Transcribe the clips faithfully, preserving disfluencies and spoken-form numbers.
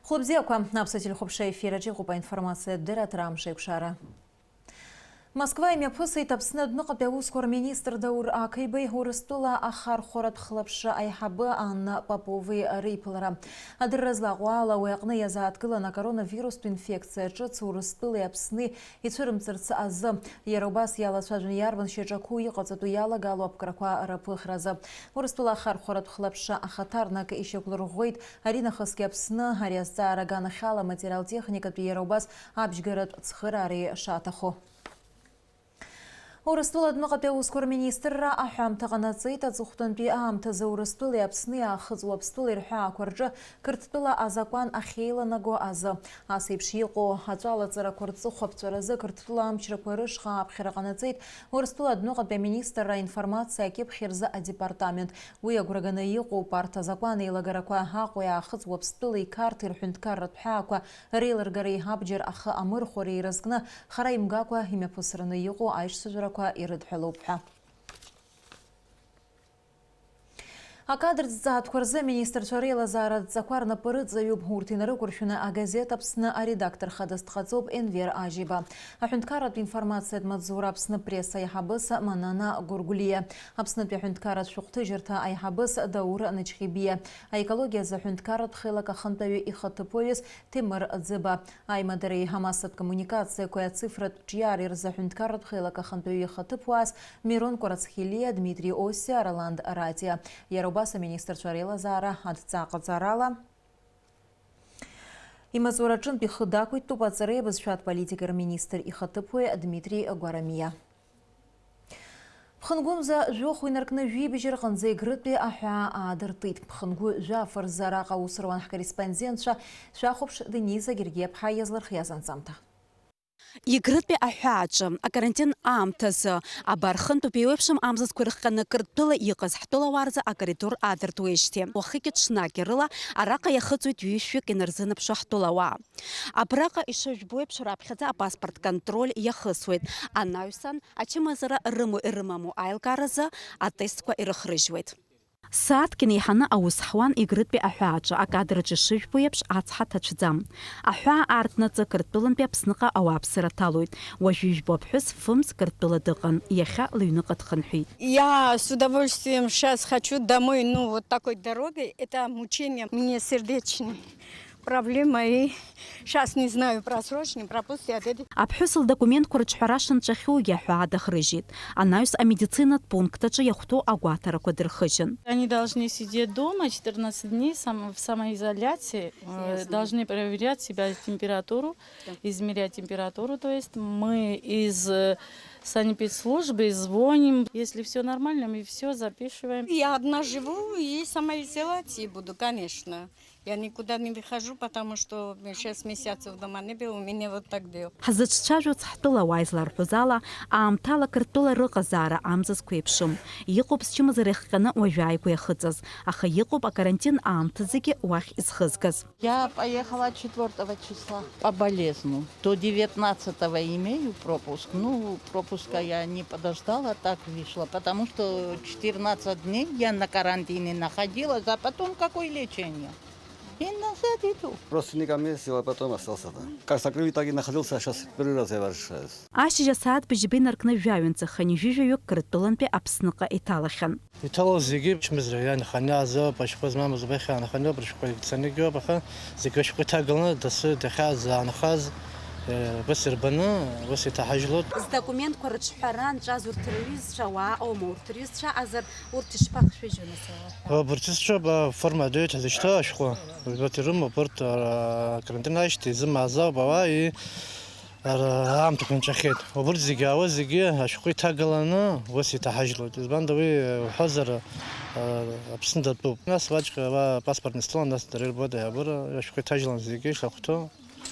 Хәлыбзиақәа, аԥсуа телехәаԥшра ефираҿ иҟоуп аинформациатә дырраҭара Амш аиқәшара. Москва имҩаԥысит Аԥсны адәныҟатәи аусқәа рминистр Даур Ақаибеи Урыстәыла ахархәаратә хылаԥшра аиҳабы Анна Попови реиԥылара. Адырра злаҟоу ала, уи аҟны иазааҭгылан акоронавирустә инфекциа ҿыц Урыстәылеи Аԥсни ицәырымҵырц азы. Иара убас иалацәажәон иарбан шьаҿақәоу иҟаҵатәу иалагало аԥкрақәа рыԥыхразы. Урыстәыла ахархәаратә хылаԥшра ахаҭарнак ишьақәлырӷәӷәеит аринахысгьы Аԥсны ари азҵаара аганахьала аматериал-техникатәи, иара убас абжьгаратә цхыраареи шаҭаху. Урыстәыла адәныҟатәи аусқәа рминистрра аҳәамҭа ҟанаҵеит аҵыхәтәантәи аамҭазы Урыстәылеи Аԥсни Аахыҵ Уаԥстәылеи рҳәаақәа рҿы Қырҭтәыла азакәан ахьеиланаго азы. Ас еиԥш иҟоу аҵәалаҵарақәа рҵыхәаԥҵәаразы Қырҭтәыла амчрақәа рышҟа ааԥхьара ҟанаҵеит Урыстәыла адәныҟатәи аминистрра аинформациа акьыԥхь рзы адепартамент. Уи агәра ганы иҟоуп арҭ азакәан еилагарақәа Аҟәеи Аахыҵ Уаԥстәылеи Қарҭи рҳәынҭқарратә ҳәаақәа реилыргареи абџьар ахы амырхәареи ирызкны хара имгакәа имҩаԥысраны иҟоу аишьцәажәарақәа ирыдҳәалоуп ҳәа. Акадртә ҵаатәқәа рзы аминистрцәа реилазаара адҵақәа рнапы рыҵаҩуп. Урҭ инарықәыршәаны агазеҭ Аԥсны аредактор хадас дҟаҵоуп Енвер Ажьиба. Аҳәынҭқарратә информациатә маҵзура Аԥсны пресса аиҳабыс Манана Гургулиа, Аԥснытәи аҳәынҭқарратә шәҟәҭыжьырҭа аиҳабыс Даур Начхибиа, аекологиа азы аҳәынҭқарратә хеилак ахантәаҩы ихаҭыԥуаҩыс Ҭемыр Ӡыба, аимадареи амассатә коммуникациақәеи ацифратә ҿиареи рзы аҳәынҭқарратә хеилак ахантәаҩы ихаҭыԥуаас Мирон Кәарацхелиа, Дмитри Осиа, Роланд Ратиа. Иара убас аминистрцәа реилазаара адҵа ҟаҵарала имаҵураҿынтә ихы дақәиҭтәуп аҵареи абызшәатә политикеи рминистр ихаҭыԥуаҩ Дмитри Гәарамиа. Ԥхынгәымза жәохә инаркны жәибжь рҟынӡа Егрытәи аҳәаа аадыртит. Ԥхынгәы жәаф рзы араҟа аус руан ҳкорреспондентцәа, шәахәаԥш Дениза Гергиаԥҳа иазлырхиаз анҵамҭа. Егрытәи аҳәааҿы акарантин аамҭазы абар хынтәуп еиуеиԥшым амзызқәа ирыхҟьаны Қырҭтәыла иҟаз ҳтәылауаа рзы акоридор аадыртуеижьҭеи. Уахыки ҽнаки рыла араҟа иахыҵуеит ҩышәҩык инарзынаԥшуа ҳтәылауаа. Абраҟа ишыжәбо еиԥш раԥхьаӡа апаспорт контроль иахысуеит, анаҩсан ачымазара рымоу ирымаму аилкааразы атестқәа ирыхрыжьуеит. Сааҭк инеиҳаны аус ҳуан Егрытәи аҳәааҿы, акадраҿы ишыжәбо еиԥш, ацҳа ҭацәӡам. Аҳәаа аартны аҵакы Қырҭтәылантәи Аԥсныҟа ауааԥсыра ҭалоит. Уажә ижәбо аԥҳәыс фымз Қырҭтәыла дыҟан, иахьа лыҩныҟа дхынҳәит. Я с удовольствием сейчас хочу домой, ну, вот такой дорогой. Это мучение мне сердечное. Проблема и щас не знаю, просрочный, пропустит, я дети. Аԥҳәыс лдокументқәа рыҿҳәара шынҵәахьоугьы аҳәаа дахрыжьит. Анаҩс амедицинатә пункт аҿы иахәҭоу агәаҭарақәа дырхыжьын. Они должны сидеть дома четырнадцать дней сам-, в самоизоляции, э, должны проверять себя температуру, измерять температуру, то есть мы из, э, санэпидслужбы звоним, если всё нормально, мы всё записываем. Я одна живу и самоизоляции буду, конечно. Я никуда не выхожу, потому что шесть месяцев дома не был, у меня вот так был. Ҳзыҿцәажәоз ҳтәылауаа изларҳәоз ала, аамҭала Қырҭтәыла рыҟазаара амзызқәа еиԥшым. Иҟоуп зчымазара иахҟьаны уажәааигәа иахыҵыз, аха иҟоуп акарантин аамҭазгьы уахь изхызгаз. Я поехала четвёртого числа по болезну. До девятнадцатого имею пропуск. Ну, пропуска я не подождала, так вышла, потому что четырнадцать дней я на карантине находилась, а потом какое лечение? И назад иду. Родственникам ездил, а потом остался там. Как закрыли, так и находился, а щас первый раз я возвращаюсь. Ашьыжь асааҭ быжьба инаркны жәаҩа нҵахынҩажәижәаҩык Қырҭтәылантәи Аԥсныҟа иҭалахьан. Иҭалоз зегьы ачымазара иаанханы азоуп, ашәҟәы змамыз убахьан, аха абыржәқәа ицаны иҟоуп, аха зегьы ашәҟәы иҭагаланы дасы дахьааз, заанхаз, э, ус ирбаны, ус иҭаҳажьлоит. Здокументқәа рыҿҳәара анҵәаз урҭ рҩызцәа уааҟоума, урҭ рҩызцәа аҟазар, урҭ ишԥахшәыжьуа, нас, ауаа ҳәа? Убырҭ сцәоуп, аформа адоит ҳзышьҭоу ашәҟәы. Убырҭ ирымоуп, урҭ, ара, акарантин ашьҭа изымааз ауп, ауаа, и-, ара, аамҭақәа нҵәахьеит. Убырҭ зегьы аауа, зегьы ашәҟәы иҭагаланы ус иҭаҳажьлоит. Избанда уи уҳәозар, а, Аԥсны датәуп. Нас уаҵәҟьа уа паспортны сҭылан, нас дара ирбоит аиҳабыра, ашәҟәы иҭажьлан зегьы ишахәҭоу.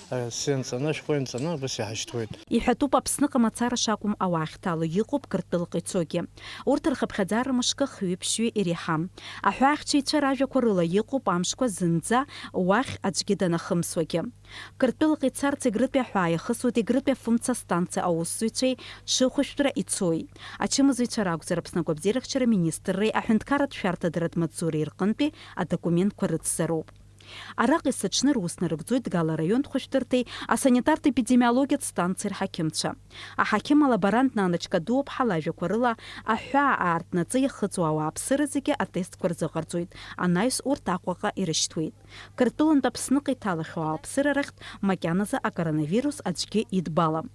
Асы ианҵаны, ашәҟәы ианҵаны, убас иҳашьҭуеит. Иҳәатәуп Аԥсныҟа мацара шакәым ауаа ахьҭало, иҟоуп Қырҭтәылаҟа ицогьы. Урҭ рхыԥхьаӡара мышкы хҩы-ԥшьҩы иреиҳам. Аҳәаахьчаҩцәа ражәақәа рыла иҟоуп амшқәа зынӡа уахь аӡәгьы данахымсуагьы. Қырҭтәылаҟа ицарц Егрытәи аҳәаа иахысуеит Егрытәи афымца астанциа аусзуҩцәеи ҽыхәышәтәра ицои. Ачымазаҩцәа ракәзар, Аԥсны агәабзиарахьчара министрреи аҳәынҭқарратә шәарҭадаратә маҵзуреи рҟынтәи адокументқәа рыцзароуп. Араҟа есыҽны рус нарыгӡоит Гала араионтә хәышәтәырҭеи асанитартә-епидемиологиатә станциеи рҳақьымцәа. Аҳақьым алаборант Наночка Дууԥҳа лажәақәа рыла, аҳәаа аартны аҵы иахыҵуа ауааԥсыра зегьы атестқәа рзыҟарҵоит, анаҩс урҭ Аҟәаҟа ирышьҭуеит. Қырҭтәылантә Аԥсныҟа иҭалахьоу ауааԥсыра рахьтә макьаназы акоронавирус аӡәгьы идбалам.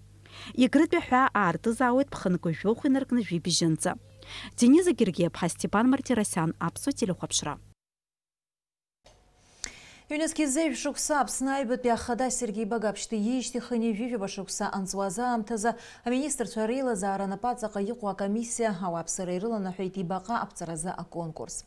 Егрытәи аҳәаа аартызаауеит ԥхынкәажәохә инаркны жәибжьынӡа. Дениза Гергиаԥҳа, Степан Мартиросиан, Аԥсуа телехәаԥшра. Ҩнызқь зежә шықәса Аԥсны аҩбатәи ахада Сергеи Багаԥшь диижьҭеи хынҩажәижәаба шықәса анҵуаз аамҭазы аминистрцәа реилазаара напаҵаҟа иҟоу акомиссиа ауааԥсыра ирыланаҳәеит ибаҟа аԥҵаразы аконкурс.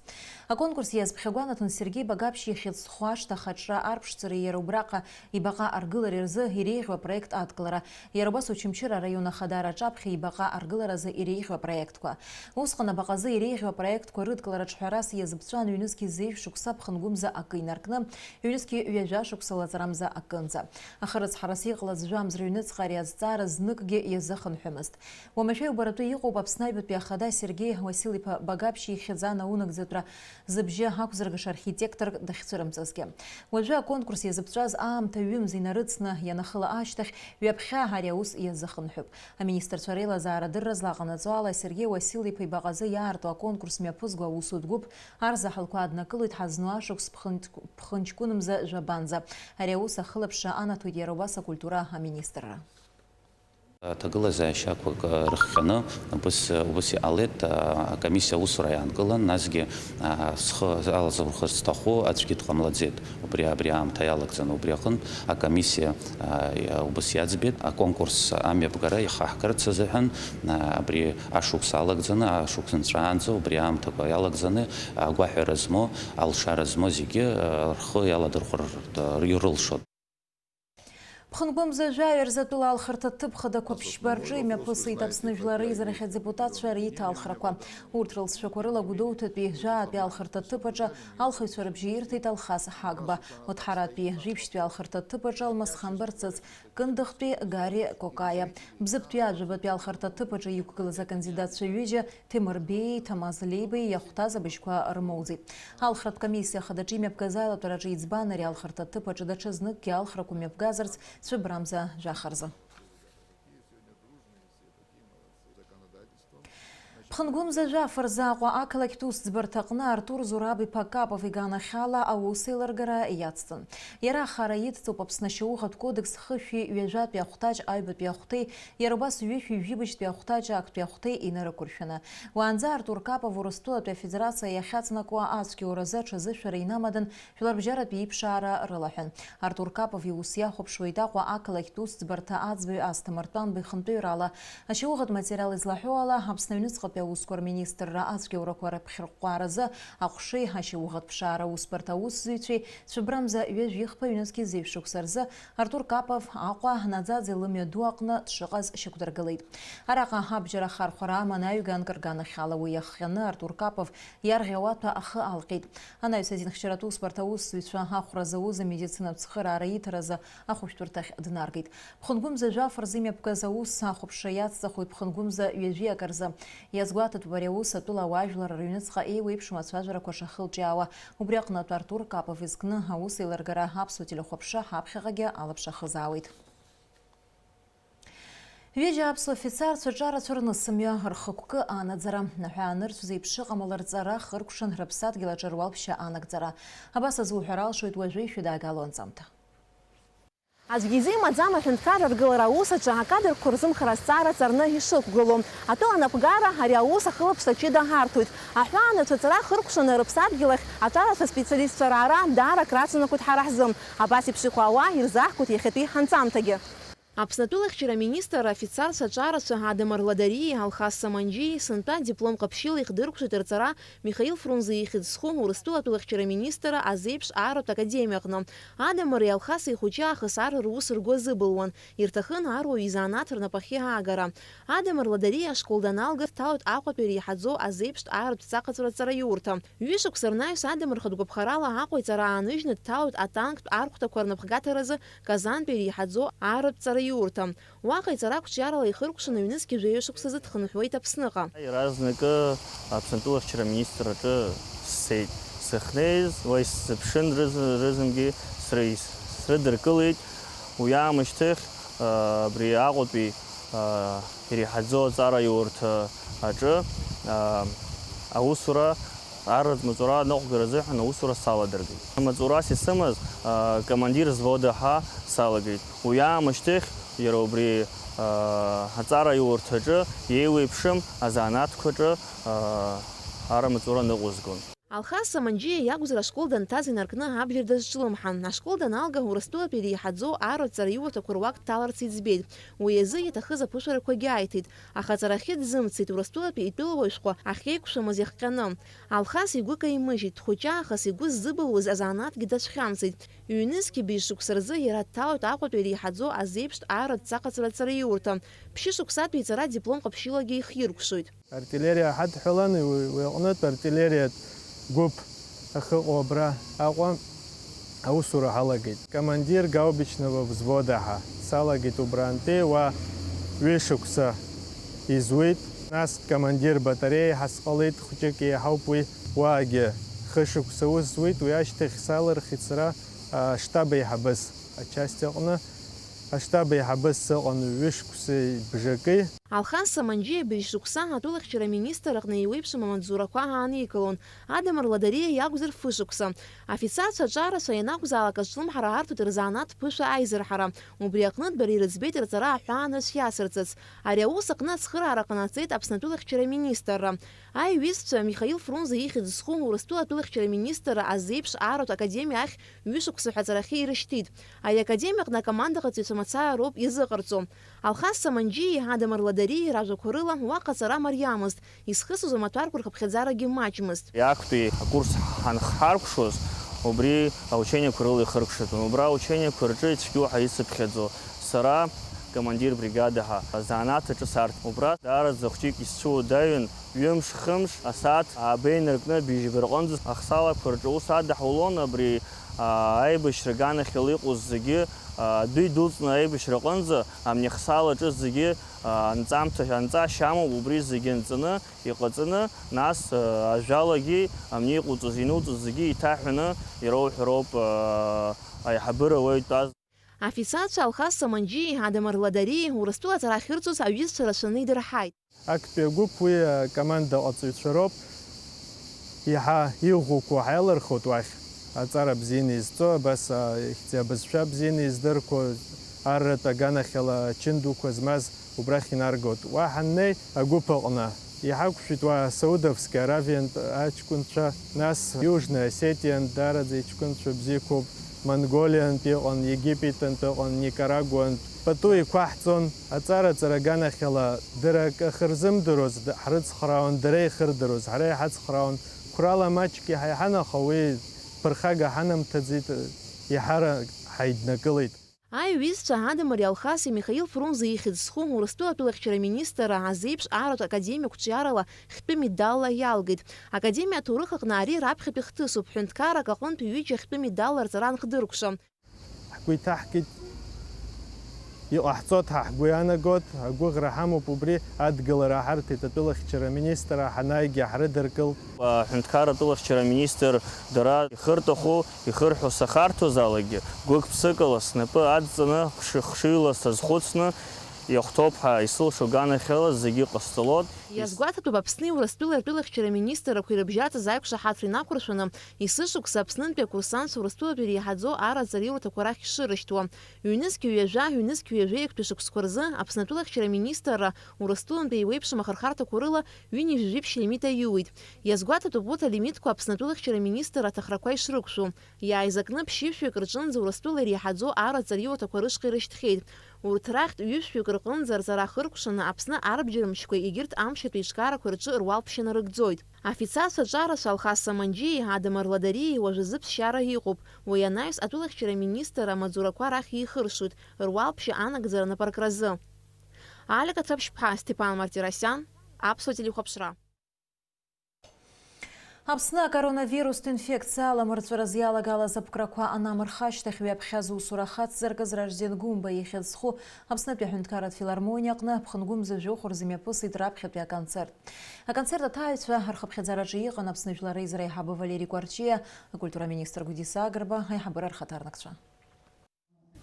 Аконкурс иазԥхьагәанаҭон Сергеи Багаԥшь ихьӡ зху ашҭа ахаҿра арԥшӡареи иара убраҟа ибаҟа аргылареи рзы иреиӷьу апроект адкылара. Иара убас Очамчыра араион ахадара аҿаԥхьа ибаҟа аргыларазы иреиӷьу апроектқәа. Усҟан абаҟазы иреиӷьу апроектқәа рыдкылараҿ ҳәарас иазыԥҵәан ҩнызқь зежә шықәса ԥхынгәымза акы инаркны, ҩнызқь ҩажәа шықәса лаҵарамза акынӡа. Аха рыцҳарас иҟалаз жәамз рыҩныҵҟа ари азҵаара зныкгьы иазыхынҳәымызт. Уамашәа иубаратәы иҟоуп Аԥсны аҩбатәи ахада Сергеи Уасил-иԥа Багаԥшь ихьӡ анаунагӡатәра зыбжьы ақәзыргаша архитекторк дахьцәырымҵызгьы. Уажәы аконкурс иазыԥҵәаз аамҭа ҩымз инарыцны ианахыла ашьҭахь, ҩаԥхьа ари аус иазыхынҳәып. Аминистрцәа реилазаара адырра злаҟанаҵо ала, Сергеи Уасил-иԥа ибаҟазы иаарту аконкурс мҩаԥызго аусутә гәыԥ арзаҳалқәа аднакылоит ҳазну ашықәс ԥхынтә-, ԥхынҷкәынмза жәабанӡа. Ари аус ахылаԥшра анаҭоит иара убас акультура аминистрра. Аҭагылазаашьақәак рыхҟьаны убыс, убыс иҟалеит, а, акомиссиа аусура иаанкылан, насгьы, а, схы алазурхарц сҭаху аӡәгьы дҟамлаӡеит. Убри, абри аамҭа иалагӡаны, убри аҟынтә акомиссиа, а, иа-, убыс иаӡбеит. Аконкурс амҩаԥгара ихаҳгарц азыҳәан, а, абри ашықәс алагӡаны, ашықәс нҵәаанӡа, убри аамҭақәа иалагӡаны, агәаҳәара змоу, алшара змоу зегьы, а, рхы иаладырхәыр, а, ирылшоит. Ԥхынгәымза жәаҩа рзы атәыла алхырҭа ҭыԥ хадақәа ԥшьба рҿы имҩаԥысит Аԥсны Жәлар реизарахь адепутатцәа реиҭалхрақәа. Урҭ рылҵшәақәа рыла Гәдоуҭатәи жәаатәи алхырҭа ҭыԥ аҿы алхыҩцәа рыбжьы ирҭеит Алхас Ҳагба, Оҭҳаратәи жәиԥшьтәи алхырҭа ҭыԥ аҿы Алмасхан Барцыц, Кындыхтәи Гари Кокаиа, Бзыԥтәи ажәабатәи алхырҭа ҭыԥ аҿы иқәгылаз акандидатцәа ҩыџьа, Ҭемыр Беии Ҭамаз Леибеи иахәҭаз абыжьқәа рмоуӡеит. Алхратә комиссиа ахадаҿы имҩаԥгаз аилатәараҿы иӡбан ари алхырҭа ҭыԥ аҿы даҽазныкгьы алхрақәа мҩаԥгазарц цәыббрамза жәаха рзы. Ԥхынгәымза жәаф рзы Аҟәа ақалақьтә усӡбарҭаҟны Артур Зураб-иԥа Капов иганахьала аусеилыргара иацҵан. Иара ахара идҵоуп Аԥсны ашьауӷатә кодекс хышәи ҩажәатәи ахәҭаҷ аҩбатәи ахәҭеи, иара убас ҩышәи жәибжьтәи ахәҭаҷ актәи ахәҭеи инарықәыршәаны. Уаанӡа Артур Капов Урыстәылатәи Афедерациа иахьаҵанакуа ацәгьоуразы аҽазышәара инамадан, жәларбжьаратәи иԥшаара рылаҳәан. Артур Капов иус иахәаԥшуеит Аҟәа ақалақьтә усӡбарҭа аӡбаҩ Асҭамыр Тәанба ихантәаҩрала. Ашьауӷатә материал излаҳәо ала, Аԥсны аҩныҵҟатәи аусқәа рминистрра ацәгьоурақәа раԥхьырҟәҟәааразы аҟәшеи ашьауӷатә ԥшаара усбарҭа аусзуҩцәеи цәыббрамза ҩажәихԥа ҩнызқь зежә шықәса рзы Артур Капов Аҟәа Наӡаӡе лымҩаду аҟны дшыҟаз шьақәдыргылеит. Араҟа абџьар ахархәара аман аҩганк рганахьала уи иахҟьаны Артур Капов иарӷьа уаҭәа ахы алҟьеит. Анаҩс азинхьчаратә усбарҭа аусзуҩцәа ахәра зауз амедицинатә цхыраара иҭаразы ахәышәтәырҭахь днаргеит. Ԥхынгәымза жәаф рзы имҩаԥгаз аус ахәаԥшра иацҵахоит ԥхынгәымза ҩажәиак рзы. Иазгәаҭатәуп ари аус атәыла ауаажәлар рыҩныҵҟа еиуеиԥшым ацәажәарақәа шахылҿиаауа. Убри аҟнытә Артур Капов изкны аусеилыргара аԥсуа телехәаԥшра ҳаԥхьаҟагьы алаԥш ахызаауеит. Ҩыџьа аԥсуа фицарцәа ҿарацәа рнысымҩа, рхықәкы анаӡара, аҳәаа анырцә зеиԥшыҟам алырҵара, хыркәшан рыԥсадгьыл аҿы руалԥшьа анагӡара. Абас азы уҳәар алшоит уажәы ишәыдаагало анҵамҭа. Аӡәгьы изы имаӡам аҳәынҭқарра ргылара аус аҿы акадрқәа рзымхара азҵаара ҵарны ишықәгылоу. Атәыла анапгара ари аус ахылаԥшра ҷыда арҭоит. Аҳәаа анырцә аҵара хыркәшаны рыԥсадгьыл ахь аҿарацәа специалистцәа раара даара акраҵанакуеит ҳара ҳзы. Абас еиԥш иҟоу ауаа ирзаҳкуеит иахьатәи ҳанҵамҭагьы. Аԥсны атәылахьчара аминистрра афицарцәа аҿарацәа Адамыр Ладариеи Алхас Саманџьиеи сынтәа диплом ҟаԥшьыла ихдыркәшеит рҵара Михаил Фрунзе ихьӡ зху Урыстәыла атәылахьчара аминистрра азеиԥш ааратә академиаҟны. Адамыри Алхаси ихәыҷы аахыс ар рус ргәы азыбылуан, ирҭахын аруаҩы изанааҭ рнапахьы аагара. Адамыр Ладариа ашкол даналга, дҭалоит Аҟәатәи иреиҳаӡоу азеиԥштә ааратә ҵаҟаҵәра аҵараиурҭа. Ҩышықәса рнаҩс Адамыр хатә гәаԥхарала Аҟәа иҵара ааныжьны дҭалоит атанктә архәҭақәа рнапхгаҭаразы Казантәи иреиҳаӡоу ааратә ҵара аиурҭа. Уаҟа иҵара ақәҿиарала ихыркәшаны ҩнызқьи жәаҩа шықәсазы дхынҳәуеит Аԥсныҟа. Иаразнакы Аԥсны атәылахьчара аминистрраҿы сцеит. Сахьнеиз, уа исзыԥшын рызм-, рызмгьы сры-, срыдыркылеит. Уи аамышьҭахь, а, абри Аҟәатәи, а, иреиҳаӡоу аҵараиурҭа аҿы, а, аусура, арратә маҵура аныҟәгара азыҳәан аусура саладыргеит. Амаҵурас исымаз, а, командир взвода ҳәа салагеит. Уи аамышьҭахь иара убри, аа, аҵараиурҭаҿы еиуеиԥшым азанааҭқәаҿы, аа, арра маҵура ныҟәызгон. Алхас Саманџьиа иакәзар, ашкол данҭаз инаркны абџьар дазҿлымҳан. Ашкол даналга, Урыстәылатәи иреиҳаӡоу арратә ҵараиурҭақәа руак дҭаларц иӡбеит. Уи азы иаҭахыз аԥышәарақәагьы аиҭеит, аха аҵарахьы дзымцеит, Урыстәылатәи итәылауаҩшәҟәы ахьеиқәшәамыз иахҟьаны. Алхас игәы каимыжьит, дхәыҷаахыс игәы ззыбылуаз азанааҭгьы дацәхьамҵит. Ҩнызқьи быжь шықәса рзы иара дҭалоит Аҟәатәи иреиҳаӡоу азеиԥштә арратә ҵаҟаҵара ҵараиурҭа. Ԥшьышықәсатәи иҵара диплом ҟаԥшьылагьы ихиркәшоит. Артиллериа ҳадҳәалан, уи, уи аҟнытә артиллериатә гәыԥ ахьыҟоу абра Аҟәа аусура ҳалагеит. Командир гаубичного взвода ҳәа салагеит убрантәи, уа ҩышықәса изуит. Нас командир батареи ҳәа сҟалеит, хәҷык еиҳауп уи, уаагьы хышықәса ус зуит, уи ашьҭахь салырхит сара аштаб еиҳабыс ачасть аҟны, аштаб еиҳабыс сыҟан ҩышықәсеи бжаки. Алхас Саманџьиа быжь шықәса атәылахьчара аминистр аҟны еиуеиԥшым амаҵзурақәа ааникылон, Адамыр Ладариа иакәзар фышықәса. Афицарцәа аҿарацәа ианакәзаалак азҿлымҳара арҭоит рзанааҭ ԥышәа аизырҳара. Убри аҟнытә дара ирыӡбеит рҵара аҳәаанырцә иацырҵарц. Ари аус аҟны ацхыраара ҟанаҵеит Аԥсны атәылахьчара аминистрра. Аиҩызцәа Михаил Фрунзе ихьӡ зху Урыстәыла атәылахьчара аминистрра азеиԥш арратә академиа ахь ҩышықәса ҳәа аҵарахьы ирышьҭит. Ари академиа аҟны акомандаҟаҵаҩцәа мацара роуп иазыҟарҵо. Алхас Саманџьиеи Адамыр Ладариеи ражәақәа рыла, уаҟа аҵара мариамызт, изхысыз амаҭәарқәа рхыԥхьаӡарагьы маҷмызт. Актәи акурс ҳанхаркәшоз, убри аучениақәа рыла ихыркәшатәын. Убра аучениақәа рҿы ицәгьоу ҳәа исыԥхьаӡо, сара командир бригада ҳәа азанааҭ аҿы сарҭ. Убра даараӡа хәҷык исцәуадаҩын, ҩымш-хымш асааҭ ааба инаркны быжьба рҟынӡа ахсаалақәа рҿы аус адаҳулон. Абри, аа, аибашьра аганахьала иҟоу зегьы, аа, адәы идәылҵны аибашьра аҟынӡа амни ахсаалаҿы зегьы, аа, анҵамҭа, анҵашьа амоуп, убри зегьы нҵаны, иҟаҵаны, нас, аа, ажәалагьы амни иҟауҵаз, инуҵаз зегьы иҭаҳәаны ироуҳәароуп, аа, аиҳабыра уаҩ дтәаз. Афицарцәа Алхас Саманџьиеи Адамыр Ладариеи Урыстәыла аҵара ахьырҵоз аҩызцәа рацәаны идырҳаит. Актәи агәыԥ уи акомандаҟаҵаҩцәа роуп. Иаҳа иӷәӷәақәоу ҳаиалырхуеит уахь, аҵара бзианы изҵо, абас, а, ихьӡи абызшәа бзианы издырқәо, арратә аганахьала ачын дуқәа змаз убрахь инаргоит. Уа ҳаннеи, агәыԥ аҟны иҳақәшәеит уа Саудовски Аравиантә аҷкәынцәа, нас Иужни Осетиантә даараӡа иҷкәынцәа бзиақәоуп, Монголиантә иҟан, Египетантә ыҟан, Никарагуантә. Пату иқәаҳҵон, аҵара-ҵара аганахьала дара акы ахьырзымдыруаз д-, ҳрыцхраауан, дара ихырдыруаз ҳара иҳацхраауан. Қәрала маҷк иаҳа иҳан, аха уи ԥырхага ҳанамҭаӡеит, еиҳарак ҳаиднакылеит. Аиҩызцәа Адамыри Алхаси Михаил Фрунзе ихьӡ зху Урыстәыла атәылахьчара аминистрра азеиԥш арратә академиа қәҿиарала хьтәы медалла иалгеит. Академиа аҭоурых аҟны ари раԥхьатәи хҭысуп, ҳәынҭқаррак аҟынтә ҩыџьа хьтәы медалла рҵара анхдыркәша. Ҳгәы иҭаҳкит, иҟаҳҵоит ҳәа ҳгәы иаанагоит, агәыӷра ҳамоуп убри адгылара ҳарҭеит атәылахьчара аминистрра, ҳанааигьы ҳрыдыркылт. Аҳәынҭқарра атәылахьчара аминистр дара ихырҭаху, ихырҳәо сахарҭәозаалакгьы, гәык-ԥсыкала снапы адҵаны хшыҩ-, хшыҩла сазхәыцны, иахәҭоуп ҳәа исылшо аганахьала зегьы ҟасҵалоит. Иазгәаҭатәуп, Аԥсни Урыстәылеи ртәылахьчара аминистррақәа ирыбжьаҵыз аиқәшаҳаҭра инақәыршәаны, есышықәса Аԥснынтәи акурсантцәа Урыстәылатәи иреиҳаӡоу арратә ҵараиурҭақәа рахь ишырышьҭуа. Ҩнызқь ҩажәа, ҩнызқь ҩажәеи актәи шықәсқәа рзы Аԥсны атәылахьчара аминистрра Урыстәылантәи еиуеиԥшым ахырхарҭақәа рыла ҩынҩажәи жәиԥшь лимит аиуит. Иазгәаҭатәуп урҭ алимитқәа Аԥсны атәылахьчара аминистрра аҭахрақәа ишрықәшәо. Иааизакны ԥшьышәҩык рҿынӡа Урыстәылеи иреиҳаӡоу арратә ҵараиурҭақәа рышҟа ирышьҭхьеит. Урҭ рахьтә ҩышәҩык рҟынӡа рҵара ахыркәшаны Аԥсны арбџьармчқәеи егьырҭ амшьатәи еиҿкаарақәеи рҿы руалԥшьа нарыгӡоит. Афицарцәа аҿарацәа Алхас Саманџьиеи Адамыр Ладариеи уажәазы ԥсшьара иҟоуп. Уи анаҩс атәылахьчара аминистрра амаҵзурақәа рахь еихыршоит, руалԥшьа анагӡара напаркразы. Алика Ҭаԥшьԥҳа, Степан Мартиросиан, Аԥсуа телехәаԥшра. Аԥсны акоронавирустә инфекциа аламырҵәараз иалагалаз аԥкрақәа анамырха ашьҭахь, ҩаԥхьа зусура ахацзаркыз Ражден Гәымба ихьӡ зху Аԥснытәи аҳәынҭқарратә филармониа аҟны аԥхынгәымза жәохә рзы мҩаԥысит раԥхьатәи аконцерт. Аконцерт аҭааҩцәа рхыԥхьаӡараҿы иҟан Аԥсны жәлар реизара аиҳабы Валери Кәарҷиа, акультура министр Гәдиса Агрба, аиҳабыра рхаҭарнакцәа.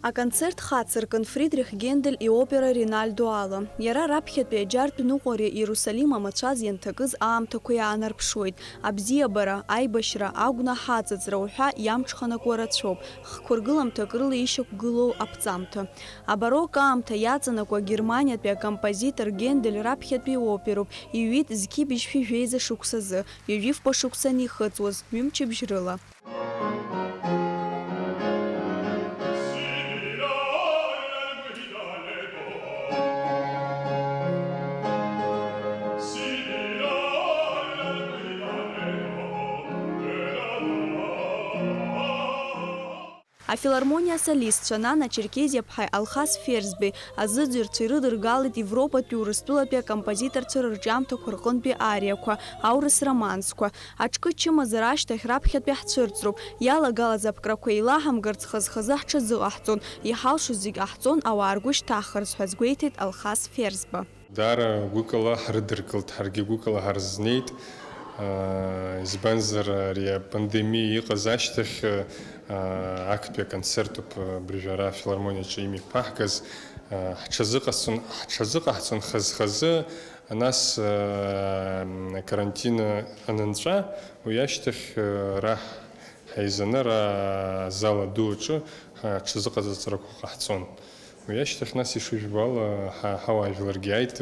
Аконцерт хацыркын Фридрих Гендель иопера Ринальдо ала. Иара раԥхьатәи аџьартә ныҟәареи Иерусалим амацәаз ианҭакыз аамҭақәеи аанарԥшуеит. Абзиабара, аибашьра, агәнаҳа аҵыҵра уҳәа иамҽханакуа рацәоуп, хқәыргыламҭак рыла ишьақәгылоу аԥҵамҭа. Абарокко аамҭа иаҵанакуа Германиатәи акомпозитор Гендель раԥхьатәи иоперуп, иҩит зқьи быжьшәи жәеиза шықәсазы, ҩажәи фба шықәса анихыҵуаз, ҩымчыбжь рыла. Афилармониа асолистцәа Нана Черкезиаԥҳаи Алхас Ферзбеи азыӡырҩцәа ирыдыргалеит Европатәи Урыстәылатәи акомпозиторцәа рырҿиамҭақәа рҟынтәи ариақәа, аурыс романсқәа. Аҿкы чымазара ашьҭахь раԥхьатәи ҳцәырҵроуп, иалагалаз аԥкрақәа еилаҳамгарц хаз-хазы ҳҽазыҟаҳҵон, иҳалшоз зегь ҟаҳҵон ауаа ргәы шьҭаҳхырц ҳәа азгәеиҭеит Алхас Ферзба. Даара гәыкала ҳрыдыркылт, ҳаргьы гәыкала ҳарзнеит. Аа, избанзар, ари апандемиа иҟаз ашьҭахь, аа, актәи аконцерт ауп абыржәы ара афилармониаҿы имҩаԥаҳгаз. Аа, ҳҽазыҟаҳҵон, ҳҽазыҟаҳҵон хаз-хазы, нас, аа, карантин анынҵәа, уи ашьҭахь, аа, ара ҳаизаны ара азал аду аҿы ҳҽазыҟаҵарақәа ҟаҳҵон. Уи ашьҭахь, нас, ишыжәбо ала, ҳа-, ҳауаажәларгьы ааит,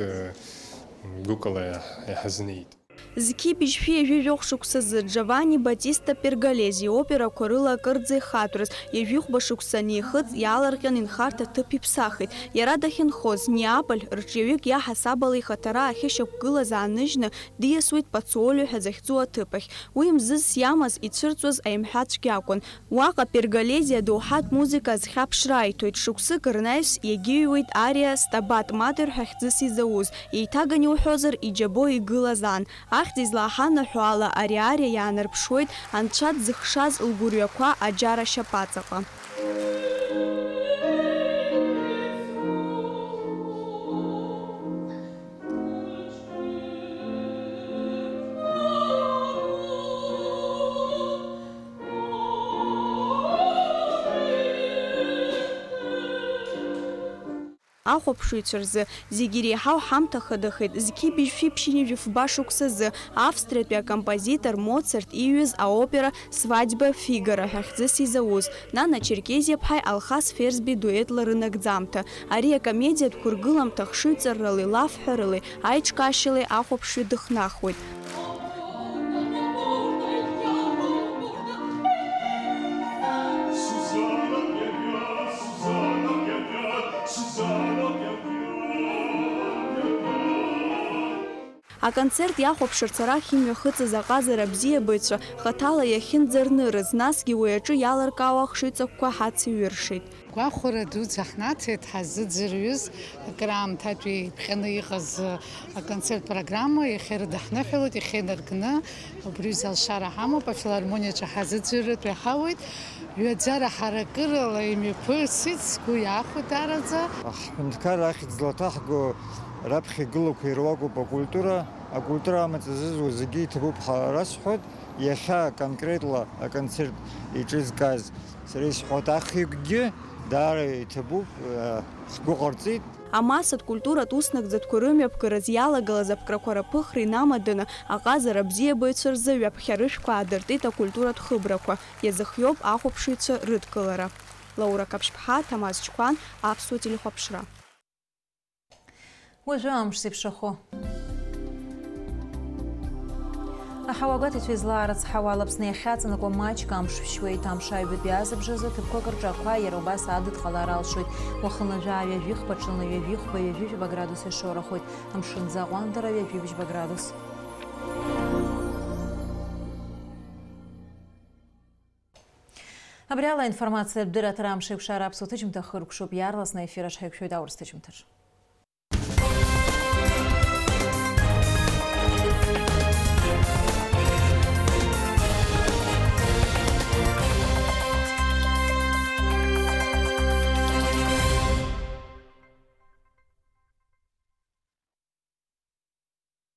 гәыкала иаҳ-, иҳазнеит. Зқьи быжьшәи ҩажәи жәохә шықәсазы Џьованни Батиста Перголези иоперақәа рыла акырӡа ихатәраз, ҩажәи хәба шықәса анихыҵ, иаалырҟьан инхарҭа ҭыԥ иԥсахит. Иара дахьынхоз, Неаполь, рҿиаҩык иаҳасаб ала ихаҭара ахьышьақәгылаз ааныжьны, диасуеит Пацуолио ҳәа захьӡу аҭыԥ ахь. Уи мзызс иамаз, ицәырҵуаз аимҳәа цәгьа акәын. Уаҟа Перголези адоуҳатә музыка азхьаԥшра аиҭоит, шықәсык рнаҩс иагьыҩуеит ариа Стабат Матер ҳәа хьӡыс изауз, еиҭаган иуҳәозар, иџьабо игылаз ан. Ахьӡ излаҳанаҳәо ала, ари ариа иаанарԥшуеит Анцәа дзыхшаз лгәырҩақәа аџьар ашьапаҵаҟа. Ахәаԥшыҩцәа рзы зегьы иреиҳау ҳамҭа хадахеит зқьи быжьшәи ԥшьынҩажәи фба шықәсазы Австриатәи акомпозитор Моцарт ииҩыз аопера Свадьба Фигаро ҳәа хьӡыс изауз, Нана Черкезиаԥҳаи Алхас Ферзбеи дуетла рынагӡамҭа. Ари акомедиатә қәыргыламҭа хшыҩҵарралеи лафҳәаралеи аиҿкаашьалеи ахәаԥшҩы дыхнахуеит. Аконцерт иахәаԥшырц арахь имҩахыҵыз аҟазара абзиабаҩцәа хаҭала иахьынӡарнырыз, насгьы уи аҿы иалыркаауа ахшыҩҵакқәа ҳацеиҩыршеит. Гәахәара дуӡӡа ҳнаҭеит ҳазыӡырҩыз, акраамҭатәи иԥҟьаны иҟаз аконцерт программа иахьа ирыдаҳныҳәалоит, иахьа инаркны, убри азы алшара ҳамоуп, афилармониаҿы ҳазыӡырҩратәы иҳауеит. Ҩаӡара ҳаракырала имҩаԥысит, сгәы иахәеит даараӡа. Аҳәынҭқарра ахьӡ злаҭаҳго раԥхьа игылақәа ируакуп акультура. Акультура амаҵ зызуа зегьы иҭабуп ҳәа расҳәоит. Иахьа конкретла аконцерт еиҿызкааз сара исҳәоит, ахҩыкгьы даара иҭабуп, ҳгәы ҟарҵеит. Амассатә культуратә уснагӡатәқәа рымҩаԥгараз иалагалаз аԥкрақәа раԥыхра инамаданы, аҟазара абзиабаҩцәа рзы ҩаԥхьа рышәқәа аадыртит акультуратә хыбрақәа, иазыхиоуп ахәаԥшыҩцәа рыдкылара. Лаура Қаԥшьԥҳа, Ҭамаз Чқәан, Аԥсуа телехәаԥшра. Уажәы амш зеиԥшрахо. Аҳауа гәаҭацәа излаарыцҳауа ала Аԥсны иахьаҵанакуа маҷк амш шәшьуеит. Амш аҩбатәи азыбжазы ҭыԥқәак рҿы ақәа иара убас адыдҟалар алшоит. Уахынла жәаа ҩажәихԥа, ҽынла ҩажәихәба, ҩажәи жәаба градус ишоурахоит. Амшын аӡы аҟәандара ҩажәи бжьба градус. Абри ала аинформациатә дырраҭара амш еиқәшара аԥсуа ҭыжьымҭа хыркәшоуп. Иаарласны аефир аҿы ҳаиқәшәоит аурыс ҭыжьымҭаҿ.